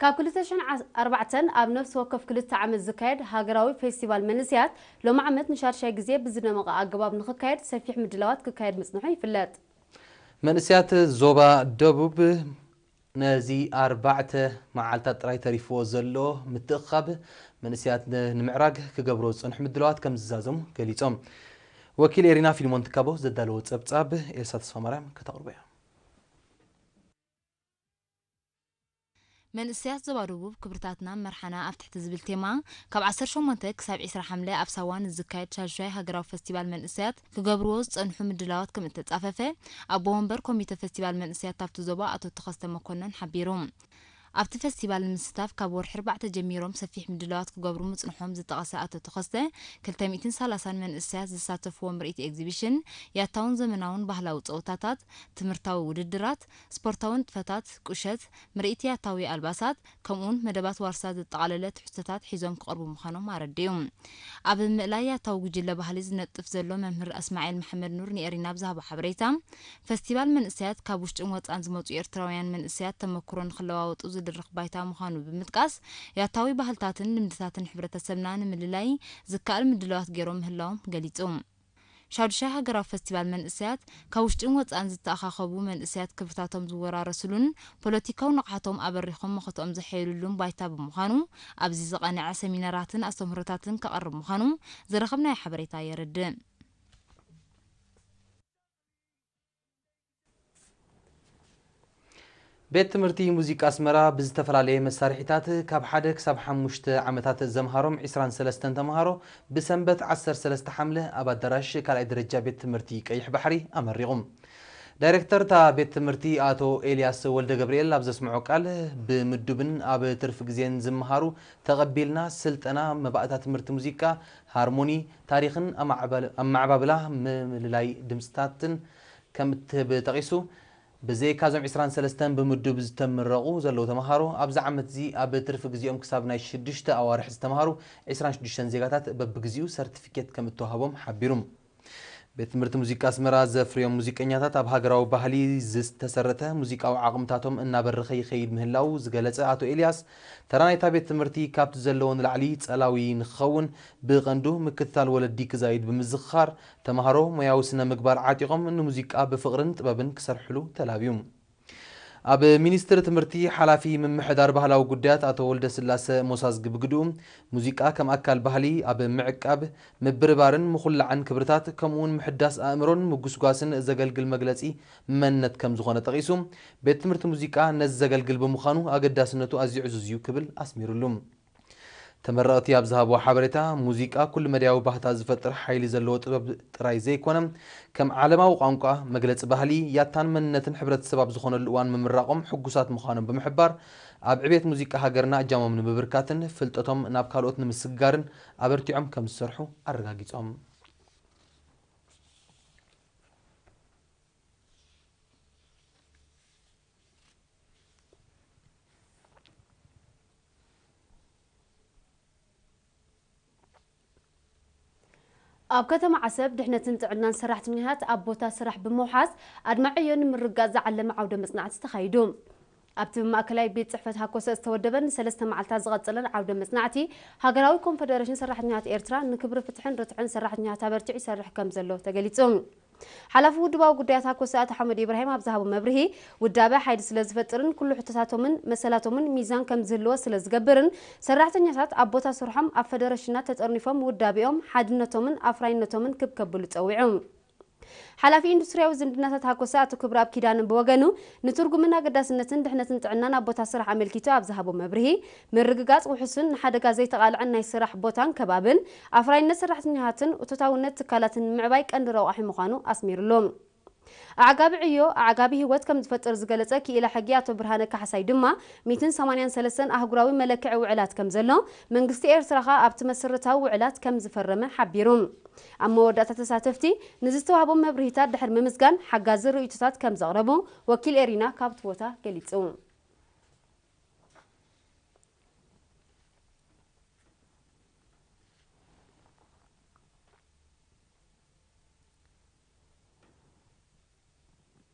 ካብ ክልተ ሽሕን ኣርባዕተን ኣብ ነፍሲ ወከፍ ክልተ ዓመት ዝካየድ ሃገራዊ ፌስቲቫል መንእሰያት፣ ሎም ዓመት ንሻድሻይ ግዜ ብዝደመቐ ኣገባብ ንኽካየድ ሰፊሕ ምድላዋት ክካየድ ምጽንሑ ይፍለጥ። መንእሰያት ዞባ ደቡብ ነዚ ኣርባዕተ መዓልታት ጥራይ ተሪፍዎ ዘሎ ምትእኽኻብ መንእሰያት ን-፣ ንምዕራግ ክገብሮ ዝጸንሑ ምድላዋት ከም ዝዛዘሙ ገሊጾም። ወኪል ኤሪና ፊልሞን ትካቦ ዘዳለዎ ጸብጻብ ኤልሳ ተስፋማርያም ከተቕርቦ እያ። መንእሰያት ዞባ ደቡብ ክብርታትና መርሓና ኣብ ትሕቲ ዝብል ቴማ፣ ካብ ዓሰርተ ሸሞንተ ክሳብ ዕስራ ሓምለ ኣብ ሳዋ ንዝካየድ ሻድሻይ ሃገራዊ ፈስቲቫል መንእሰያት ክገብርዎ ዝጸንሑ ምድላዋት ከም እተጻፈፈ፣ ኣቦ ወንበር ኮሚተ ፈስቲቫል መንእሰያት ኣብቲ ዞባ ኣቶ ተኸስተ መኮነን ሓቢሩ። ኣብቲ ፈስቲቫል ንምስታፍ ካብ ወርሒ ኣርባዕተ ጀሚሮም ሰፊሕ ምድላዋት ክገብሩ ምጽንሖም ዝጠቐሰ ኣቶ ተኸስተ፣ ክልተ ሚእትን ሰላሳን መንእሰያት ዝሳተፍዎ ምርኢት ኤግዚቢሽን፣ ያታውን ዘመናውን ባህላዊ ጸወታታት፣ ትምህርታዊ ውድድራት፣ ስፖርታዊ ንጥፈታት፣ ቁሸት፣ ምርኢት ያታዊ ኣልባሳት፣ ከምኡውን መደባት ዋርሳ ዘጠቓለለ ትሕዝቶታት ሒዞም ክቐርቡ ምዃኖም ኣረዲኡ። ኣብ ምእላይ ያታዊ ጉጅለ ባህሊ ዝነጥፍ ዘሎ መምህር እስማዒል መሓመድ ኑር ንኤሪና ብዝሃቦ ሓበሬታ፣ ፈስቲቫል መንእሰያት ካብ ውሽጥን ወጻእን ዝመጹ ኤርትራውያን መንእሰያት ተመክሮ ንኽለዋወጡ ዝድርኽ ባይታ ምዃኑ ብምጥቃስ፣ ያታዊ ባህልታትን ልምድታትን ሕብረተሰብና ንምልላይ ዝከኣል ምድላዋት ገይሮም ምህላዎም ገሊጹ። ሻዱሻይ ሃገራዊ ፈስቲቫል መንእሰያት፣ ካብ ውሽጥን ወጻእን ዝተኣኻኸቡ መንእሰያት ክብርታቶም ዝወራረስሉን ፖለቲካዊ ንቕሓቶም ኣበሪኾም መኸትኦም ዘሐይሉሉን ባይታ ብምዃኑ፣ ኣብዚ ዝቐንዐ ሰሚናራትን ኣስተምህሮታትን ክቐርብ ምዃኑ ዝረኸብናዮ ሓበሬታ የረድእ። ቤት ትምህርቲ ሙዚቃ ኣስመራ ብዝተፈላለየ መሳርሒታት ካብ ሓደ ክሳብ ሓሙሽተ ዓመታት ዘምሃሮም ዕስራን ሰለስተን ተምሃሮ ብሰንበት ዓሰርተ ሰለስተ ሓምለ ኣብ ኣዳራሽ ካልኣይ ደረጃ ቤት ትምህርቲ ቀይሕ ባሕሪ ኣመሪቑ። ዳይሬክተር እታ ቤት ትምህርቲ ኣቶ ኤልያስ ወልደ ገብርኤል ኣብ ዘስምዖ ቃል፣ ብምዱብን ኣብ ትርፊ ግዜን ዝመሃሩ ተቐቢልና ስልጠና መባእታ ትምህርቲ ሙዚቃ፣ ሃርሞኒ፣ ታሪኽን ኣማዕባል-፣ ኣመዓባብላ ምልላይ ድምፅታትን ከም እትህብ ጠቒሱ፣ ብዘይካ እዞም ዕስራን ሰለስተን ብምዱብ ዝተመረቑ ዘለዉ ተምሃሮ፣ ኣብዚ ዓመት እዚ ኣብ ትርፊ ግዜኦም ክሳብ ናይ ሽዱሽተ ኣዋርሕ ዝተምሃሩ ዕስራን ሽዱሽተን ዜጋታት በብግዚኡ ሰርቲፊኬት ከም እተዋህቦም ሓቢሩ። ቤት ትምህርቲ ሙዚቃ ኣስመራ ዘፍርዮም ሙዚቀኛታት ኣብ ሃገራዊ ባህሊ ዝተሰረተ ሙዚቃዊ ዓቕምታቶም እናበረኸ ይኸይድ ምህላዉ ዝገለጸ ኣቶ ኤልያስ፣ ተራ ናይታ ቤት ትምህርቲ ካብቲ ዘለዎ ንላዕሊ ጸላዊ ንክኸውን ብቐንዱ ምክትታል ወለዲ ክዛይድ ብምዝኽኻር፣ ተምሃሮ ሞያዊ ስነ ምግባር ዓጢቖም ንሙዚቃ ብፍቕርን ጥበብን ክሰርሕሉ ተላብዩ። ኣብ ሚኒስትሪ ትምህርቲ ሓላፊ ምምሕዳር ባህላዊ ጉዳያት ኣቶ ወልደስላሰ ሞሳዝጊ ብግድኡ፣ ሙዚቃ ከም ኣካል ባህሊ ኣብ ምዕቃብ፣ ምብርባርን ምኹላዕን ክብርታት፣ ከምኡውን ምሕዳስ ኣእምሮን ምጉስጓስን ዘገልግል መግለጺ መንነት ከም ዝኾነ ጠቒሱ፣ ቤት ትምህርቲ ሙዚቃ ነዚ ዘገልግል ብምዃኑ ኣገዳስነቱ ኣዝዩ ዕዙዝ እዩ ክብል ኣስሚሩሉ። ተመረቕቲ ኣብ ዝሃብዎ ሓበሬታ፣ ሙዚቃ ኩሉ መዳያዊ ባህታ ዝፈጥር ሓይሊ ዘለዎ ጥበብ ጥራይ ዘይኮነ፣ ከም ዓለማዊ ቋንቋ፣ መግለጺ ባህሊ፣ ያታን መንነትን ሕብረተሰብ ኣብ ዝኾነሉ እዋን ምምራቖም ሕጉሳት ምዃኖም ብምሕባር፣ ኣብ ዕቤት ሙዚቃ ሃገርና እጃሞም ንምብርካትን ፍልጠቶም ናብ ካልኦት ንምስግጋርን ኣበርቲዖም ከም ዝሰርሑ ኣረጋጊጾም። ኣብ ከተማ ዓሰብ ድሕነትን ጥዕናን ሰራሕተኛታት ኣብ ቦታ ስራሕ ብምውሓስ ኣድማዒ ዕዮ ንምርግጋጽ ዝዓለመ ዓውደ መጽናዕቲ ተኻይዱ። ኣብቲ ብማእከላይ ቤት ጽሕፈት ሃኮሰ ዝተወደበን ንሰለስተ መዓልታት ዝቐጸለን ዓውደ መጽናዕቲ፣ ሃገራዊ ኮንፈደሬሽን ሰራሕተኛታት ኤርትራ ንክብሪ ፍትሕን ርትዕን ሰራሕተኛታት ኣበርቲዑ ይሰርሕ ከም ዘሎ ተገሊጹ። ሓላፊ ውድባዊ ጉዳያት ሃኮሰ ኣቶ ሓመድ ኢብራሂም ኣብ ዝሃቦ መብርሂ፣ ውዳበ ሓይሊ ስለ ዝፈጥርን ኩሉ ሕቶታቶምን መሰላቶምን ሚዛን ከም ዝህልዎ ስለ ዝገብርን፣ ሰራሕተኛታት ኣብ ቦታ ስርሖም ኣብ ፈደረሽናት ተጠርኒፎም ውዳቤኦም፣ ሓድነቶምን ኣፍራይነቶምን ክብ ከብሉ ጸዊዑ። ሓላፊ ኢንዱስትርያዊ ዝምድናታት ሃኮሰ ኣቶ ክብረኣብ ኪዳነ ብወገኑ፣ ንትርጉምን ኣገዳስነትን ድሕነትን ጥዕናን ኣብ ቦታ ስራሕ ኣመልኪቱ ኣብ ዝሃቦ መብርሂ፣ ምርግጋጽ ውሑስን ንሓደጋ ዘይተቓልዐን ናይ ስራሕ ቦታን ከባብን፣ ኣፍራይነት ሰራሕተኛታትን እቶታውነት ትካላትን ንምዕባይ ቀንዲ ረቋሒ ምዃኑ ኣስሚሩሉ። ኣዕጋቢ ዕዮ ኣዕጋቢ ህይወት ከም ዝፈጥር ዝገለጸ ክኢላ ሕጊ ኣቶ ብርሃነ ካሕሳይ ድማ፣ ሚእትን ሰማንያን ሰለስተን ኣህጉራዊ መለክዒ ውዕላት ከም ዘሎ፣ መንግስቲ ኤርትራ ከኣ ኣብቲ መሰረታዊ ውዕላት ከም ዝፈረመ ሓቢሩ። ኣብ መወዳእታ ተሳተፍቲ ንዝተዋህቦም መብርሂታት ድሕሪ ምምስጋን፣ ሓጋዚ ርእይቶታት ከም ዘቕረቡ ወኪል ኤሪና ካብቲ ቦታ ገሊጹ።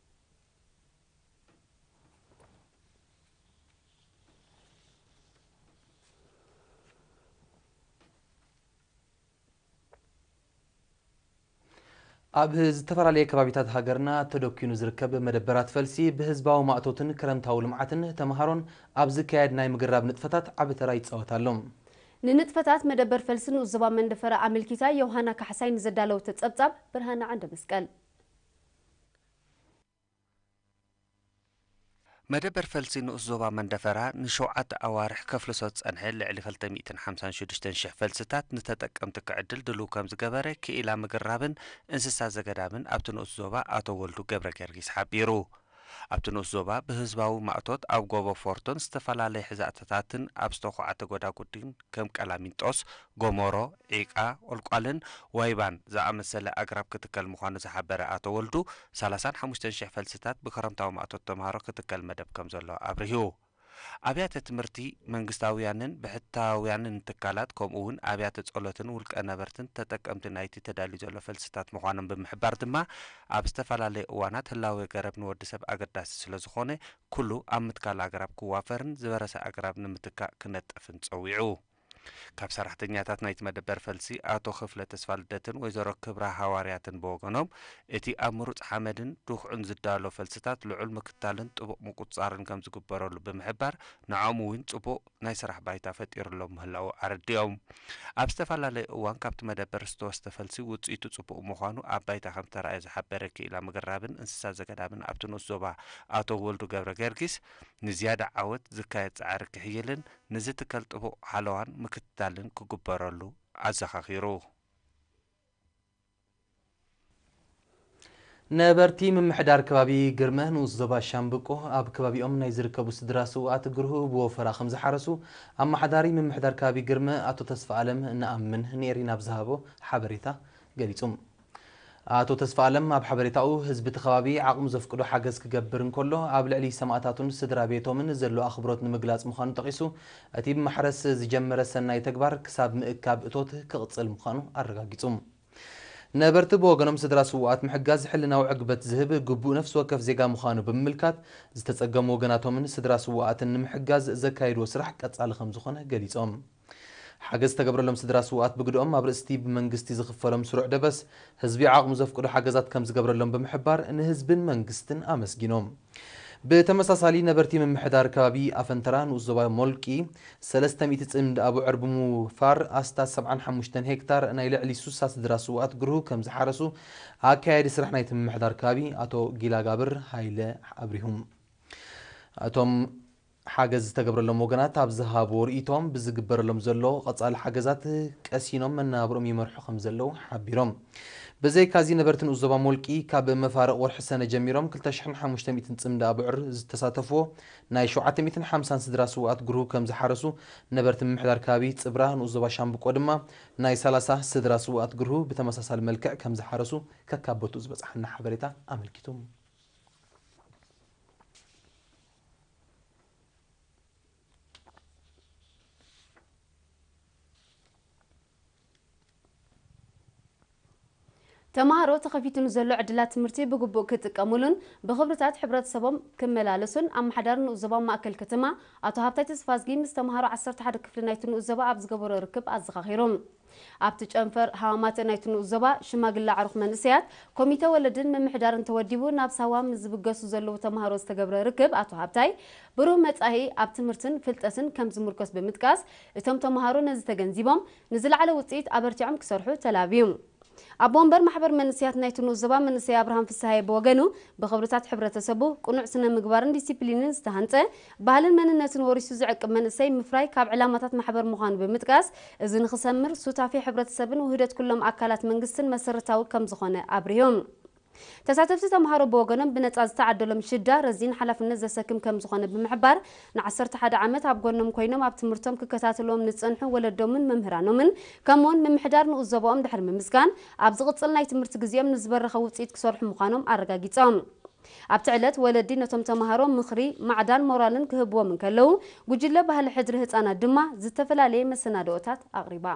ኣብ ዝተፈላለየ ከባቢታት ሃገርና ተደኪኑ ዝርከብ መደበራት ፈልሲ ብህዝባዊ ማእቶትን ክረምታዊ ልምዓትን ተምሃሮን ኣብ ዝካየድ ናይ ምግራብ ንጥፈታት ዓቢ ተራ ይጻወት ኣሎ። ንንጥፈታት መደበር ፈልሲ ንኡስ ዞባ መንደፈራ ኣመልኪታ ዮሃና ካሕሳይ ንዘዳለወቶ ጸብጻብ ብርሃነ ዓንደ መስቀል። መደበር ፈልሲ ንኡስ ዞባ መንደፈራ ንሸውዓተ ኣዋርሕ ከፍልሶ ዝጸንሐ ልዕሊ ክልተ ሚእትን ሓምሳን ሽዱሽተን ሽሕ ፈልስታት ንተጠቀምቲ ክዕድል ድልው ከም ዝገበረ ክኢላ ምግራብን እንስሳ ዘገዳምን ኣብቲ ንኡስ ዞባ ኣቶ ወልዱ ገብረ ጊዮርጊስ ሓቢሩ። ኣብቲ ንኡስ ዞባ ብህዝባዊ ማእቶት ኣብ ጎቦ ፎርቶን ዝተፈላለየ ሕዛእታታትን ኣብ ዝተዃዕተ ጎዳጉዲን ከም ቀላሚንጦስ፣ ጎሞሮ፣ ዒቃ፣ ቆልቋልን ዋይባን ዝኣመሰለ ኣግራብ ክትከል ምዃኑ ዝሓበረ ኣቶ ወልዱ፣ ሰላሳን ሓሙሽተን ሽሕ ፈልስታት ብክረምታዊ ማእቶት ተምሃሮ ክትከል መደብ ከም ዘሎ ኣብሪሁ። ኣብያተ ትምህርቲ መንግስታውያንን ብሕታውያንን ትካላት፣ ከምኡ እውን ኣብያተ ጸሎትን ውልቀ ነበርትን ተጠቀምቲ ናይቲ ተዳልዩ ዘሎ ፈልስታት ምዃኖም ብምሕባር ድማ፣ ኣብ ዝተፈላለየ እዋናት ህላዌ ገረብ ንወዲ ሰብ ኣገዳሲ ስለ ዝኾነ፣ ኩሉ ኣብ ምትካል ኣግራብ ክዋፈርን ዝበረሰ ኣግራብ ንምትካእ ክነጥፍን ጸዊዑ። ካብ ሰራሕተኛታት ናይቲ መደበር ፈልሲ ኣቶ ክፍለ ተስፋልደትን ወይዘሮ ክብራ ሃዋርያትን ብወገኖም፣ እቲ ኣብ ምሩጽ ሓመድን ዱኽዕን ዝዳሎ ፈልስታት ልዑል ምክትታልን ጥቡቕ ምቁጽጻርን ከም ዝግበረሉ ብምሕባር፣ ንዖም እውን ጽቡቕ ናይ ስራሕ ባይታ ፈጢሩሎም ምህላዉ ኣረዲኦም። ኣብ ዝተፈላለየ እዋን ካብቲ መደበር ዝተወስደ ፈልሲ ውጽኢቱ ጽቡቕ ምዃኑ ኣብ ባይታ ከም ዝተረኣየ ዝሓበረ ክኢላ ምግራብን እንስሳ ዘገዳምን ኣብቲ ንኡስ ዞባ ኣቶ ወልዱ ገብረ ጊዮርጊስ፣ ንዝያዳ ዓወት ዝካየድ ጻዕሪ ክሕይልን ንዚ ትካል ጥቡቕ ሓለዋን ምክትታልን ክግበረሉ ኣዘኻኺሩ። ነበርቲ ምምሕዳር ከባቢ ግርመ ንኡስ ዞባ ሻምብቆ ኣብ ከባቢኦም ናይ ዝርከቡ ስድራ ስውኣት ግርሁ ብወፈራ ከም ዝሓረሱ ኣመሓዳሪ ምምሕዳር ከባቢ ግርመ ኣቶ ተስፋ ኣለም ንኣምን ንኤሪና ብዝሃቦ ሓበሬታ ገሊጹ። ኣቶ ተስፋ ኣለም ኣብ ሓበሬታኡ፣ ህዝቢ እቲ ከባቢ ዓቕሙ ዘፍቅዶ ሓገዝ ክገብር እንከሎ፣ ኣብ ልዕሊ ሰማእታቱን ስድራ ቤቶምን ዘሎ ኣኽብሮት ንምግላጽ ምዃኑ ጠቒሱ፣ እቲ ብማሕረስ ዝጀመረ ሰናይ ተግባር ክሳብ ምእካብ እቶት ክቕጽል ምዃኑ ኣረጋጊጹ። ነበርቲ ብወገኖም፣ ስድራ ስዉኣት ምሕጋዝ ሕልናዊ ዕግበት ዝህብ ግቡእ ነፍሲ ወከፍ ዜጋ ምዃኑ ብምምልካት፣ ዝተጸገሙ ወገናቶምን ስድራ ስዉኣትን ንምሕጋዝ ዘካየድዎ ስራሕ ቀጻሊ ከም ዝኾነ ገሊጾም። ሓገዝ ዝተገብረሎም ስድራ ስዉኣት ብግድኦም፣ ኣብ ርእስቲ ብመንግስቲ ዝኽፈሎም ስሩዕ ደበስ፣ ህዝቢ ዓቕሙ ዘፍቅዶ ሓገዛት ከም ዝገብረሎም ብምሕባር፣ ንህዝብን መንግስትን ኣመስጊኖም። ብተመሳሳሊ፣ ነበርቲ ምምሕዳር ከባቢ ኣፈንተራ ንኡስ ዞባ ሞልቂ፣ ሰለስተ ሚእቲ ጽምዲ ኣቡዕር ብምውፋር፣ ኣስታት ሰብዓን ሓሙሽተን ሄክታር ናይ ልዕሊ ሱሳ ስድራ ስዉኣት ግርሁ ከም ዝሓረሱ፣ ኣካያዲ ስራሕ ናይቲ ምምሕዳር ከባቢ ኣቶ ጊላጋብር ሃይለ ኣብሪሁም። እቶም ሓገዝ ዝተገብረሎም ወገናት ኣብ ዝሃብዎ ርእይቶም፣ ብዝግበረሎም ዘሎ ቀጻሊ ሓገዛት ቀሲኖም መነባብሮኦም ይመርሑ ከም ዘለዉ ሓቢሮም። ብዘይካዚ፣ ነበርቲ ንኡስ ዞባ ሞልቂ ካብ መፋርቕ ወርሒ ሰነ ጀሚሮም ክልተ ሽሕን ሓሙሽተ ሚእትን ጽምዲ ኣቡዕር ዝተሳተፍዎ ናይ ሸውዓተ ሚእትን ሓምሳን ስድራ ስዉኣት ግርሁ ከም ዝሓረሱ ነበርቲ ምምሕዳር ከባቢ ጽብራ ንኡስ ዞባ ሻምብቆ ድማ ናይ ሰላሳ ስድራ ስዉኣት ግርሁ ብተመሳሳሊ መልክዕ ከም ዝሓረሱ ከካብ ቦትኡ ዝበጽሓና ሓበሬታ ኣመልኪቱ። ተምሃሮ ተኸፊቱ ንዘሎ ዕድላት ትምህርቲ ብግቡእ ክጥቀሙሉን ብኽብርታት ሕብረተሰቦም ክመላለሱን ኣመሓዳሪ ንኡስ ዞባ ማእከል ከተማ ኣቶ ሃብታይ ተስፋዝጊ ምስ ተምሃሮ ዓሰርተ ሓደ ክፍሊ ናይቲ ንኡስ ዞባ ኣብ ዝገበሮ ርክብ ኣዘኻኺሩ። ኣብቲ ጨንፈር ሃዋማተ ናይቲ ንኡስ ዞባ ሽማግለ ኣዕሩኽ መንእሰያት ኮሚተ ወለድን ምምሕዳርን ተወዲቡ ናብ ሳዋ ምስ ዝብገሱ ዘለዉ ተምሃሮ ዝተገብረ ርክብ ኣቶ ሃብታይ ብሩህ መጻኢ ኣብ ትምህርትን ፍልጠትን ከም ዝምርኮስ ብምጥቃስ እቶም ተምሃሮ ነዚ ተገንዚቦም ንዝለዓለ ውጽኢት ኣበርቲዖም ክሰርሑ ተላብዩ። ኣቦ ወንበር ማሕበር መንእሰያት ናይቲ ንኡስ ዞባ መንእሰይ ኣብርሃም ፍስሃየ ብወገኑ ብኽብርታት ሕብረተሰቡ ቅኑዕ ስነ ምግባርን ዲሲፕሊንን ዝተሃንጸ ባህልን መንነትን ወሪሱ ዝዕቅብ መንእሰይ ምፍራይ ካብ ዕላማታት ማሕበር ምዃኑ ብምጥቃስ፣ እዚ ንኽሰምር ሱታፌ ሕብረተሰብን ውህደት ኩሎም ኣካላት መንግስትን መሰረታዊ ከም ዝኾነ ኣብሪሁ። ተሳተፍቲ ተምሃሮ ብወገኖም ብነጻ ዝተዓደሎም ሽዳ ረዚን ሓላፍነት ዘሰክም ከም ዝኾነ ብምሕባር፣ ንዓሰርተ ሓደ ዓመት ኣብ ጎኖም ኮይኖም ኣብ ትምህርቶም ክከታተልዎም ንዝጸንሑ ወለዶምን መምህራኖምን ከምኡውን ምምሕዳር ንኡስ ዞባኦም ድሕሪ ምምስጋን፣ ኣብ ዝቕጽል ናይ ትምህርቲ ግዜኦም ንዝበረኸ ውጽኢት ክሰርሑ ምዃኖም ኣረጋጊጾም። ኣብቲ ዕለት ወለዲ ነቶም ተምሃሮ ምኽሪ፣ ማዕዳን ሞራልን ክህብዎም እንከለዉ፣ ጉጅለ ባህሊ ሕድሪ ህጻናት ድማ ዝተፈላለየ መሰናድኦታት ኣቕሪባ።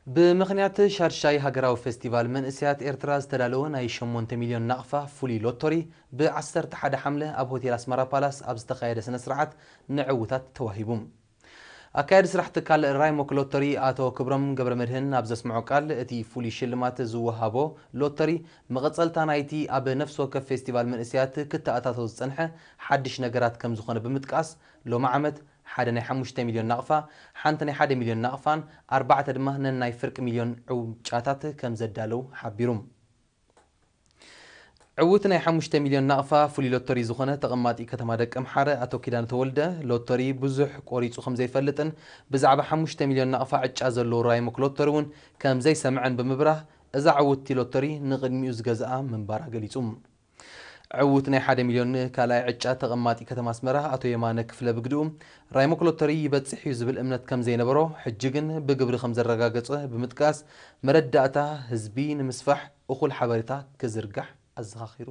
ብምኽንያት ሻድሻይ ሃገራዊ ፌስቲቫል መንእሰያት ኤርትራ ዝተዳለወ ናይ ሸሞንተ ሚልዮን ናቕፋ ፍሉይ ሎቶሪ ብ ዓሰርተ ሓደ ሓምለ ኣብ ሆቴል ኣስመራ ፓላስ ኣብ ዝተኻየደ ስነ ስርዓት ንዕውታት ተዋሂቡ። ኣካያዲ ስራሕ ትካል ራይሞክ ሎተሪ ኣቶ ክብሮም ገብረመድህን ኣብ ዘስምዖ ቃል፣ እቲ ፍሉይ ሽልማት ዝወሃቦ ሎተሪ መቐጸልታ ናይቲ ኣብ ነፍሲ ወከፍ ፌስቲቫል መንእሰያት ክተኣታቶ ዝጸንሐ ሓድሽ ነገራት ከም ዝኾነ ብምጥቃስ፣ ሎሚ ዓመት ሓደ ናይ ሓሙሽተ ሚልዮን ናቕፋ፣ ሓንቲ ናይ ሓደ ሚልዮን ናቕፋን ኣርባዕተ ድማ ነናይ ፍርቂ ሚልዮን ዕውጫታት ከም ዘዳለው ሓቢሩ። ዕውት ናይ ሓሙሽተ ሚልዮን ናቕፋ ፍሉይ ሎተሪ ዝኾነ ተቐማጢ ከተማ ደቀምሓረ ኣቶ ኪዳነ ተወልደ፣ ሎተሪ ብዙሕ ቆሪጹ ከም ዘይፈልጥን ብዛዕባ ሓሙሽተ ሚልዮን ናቕፋ ዕጫ ዘለዎ ራይሞክ ሎተሪ እውን ከም ዘይሰምዐን ብምብራህ፣ እዛ ዕውትቲ ሎተሪ ንቕድሚኡ ዝገዝኣ ምንባራ ገሊጹ። ዕውት ናይ ሓደ ሚልዮን ካልኣይ ዕጫ ተቐማጢ ከተማ ኣስመራ ኣቶ የማነ ክፍለ ብግድኡ፣ ራይሞክ ሎተሪ ይበጽሕ እዩ ዝብል እምነት ከም ዘይነበሮ፣ ሕጂ ግን ብግብሪ ከም ዘረጋገጸ ብምጥቃስ፣ መረዳእታ ህዝቢ ንምስፋሕ እኹል ሓበሬታ ክዝርጋሕ ኣዘኻኺሩ።